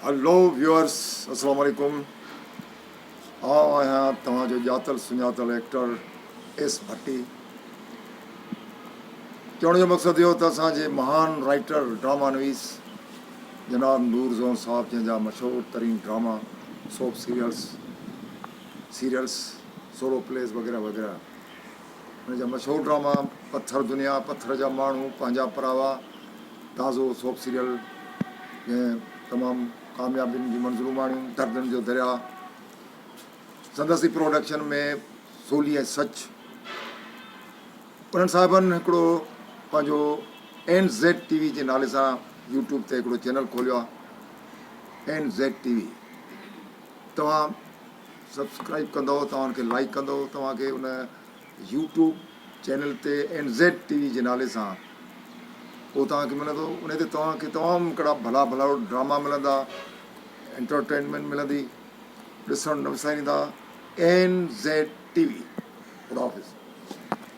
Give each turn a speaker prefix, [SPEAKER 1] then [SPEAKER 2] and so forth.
[SPEAKER 1] هلو viewers السلام عليڪم آئون آهيان توهان جو ڄاتل سڃاتل ايڪٽر ايس ڀٽي چوڻ جو مقصد اهو ته اسان جي مهان رائٽر ڊراما نويس جناب نور زون صاحب جنهن جا مشهور ترين drama soap serials serials solo plays وغيره وغيره ان جا مشهور ڊراما پٿر دنيا پٿر جا ماڻهو پنهنجا پراوا تازو سوپ سيريل جنهن تمام ڪاميابين جون منزلون ماڻيون دردن جو درياء سندس ئي پروڊڪشن ۾ سولي ۽ سچ انهن صاحبن هڪڙو پنهنجو اين زيڊ ٽي وي جي نالي سان يوٽيوب تي هڪڙو چينل کوليو آهي اين زيڊ ٽي وي توهان سبسڪرائب ڪندؤ توهان ان کي لائيڪ ڪندؤ توهان کي ان يوٽيوب چينل تي اين زيڊ ٽي وي جي نالي سان اهو توهان کي ملندو ان تي توهان کي تمام هڪڙا ڀلا ڀلا ڊراما ملندا انٽرٽينمينٽ ملندي ڏسڻ نه وساريندا اين زيڊ ٽي وي.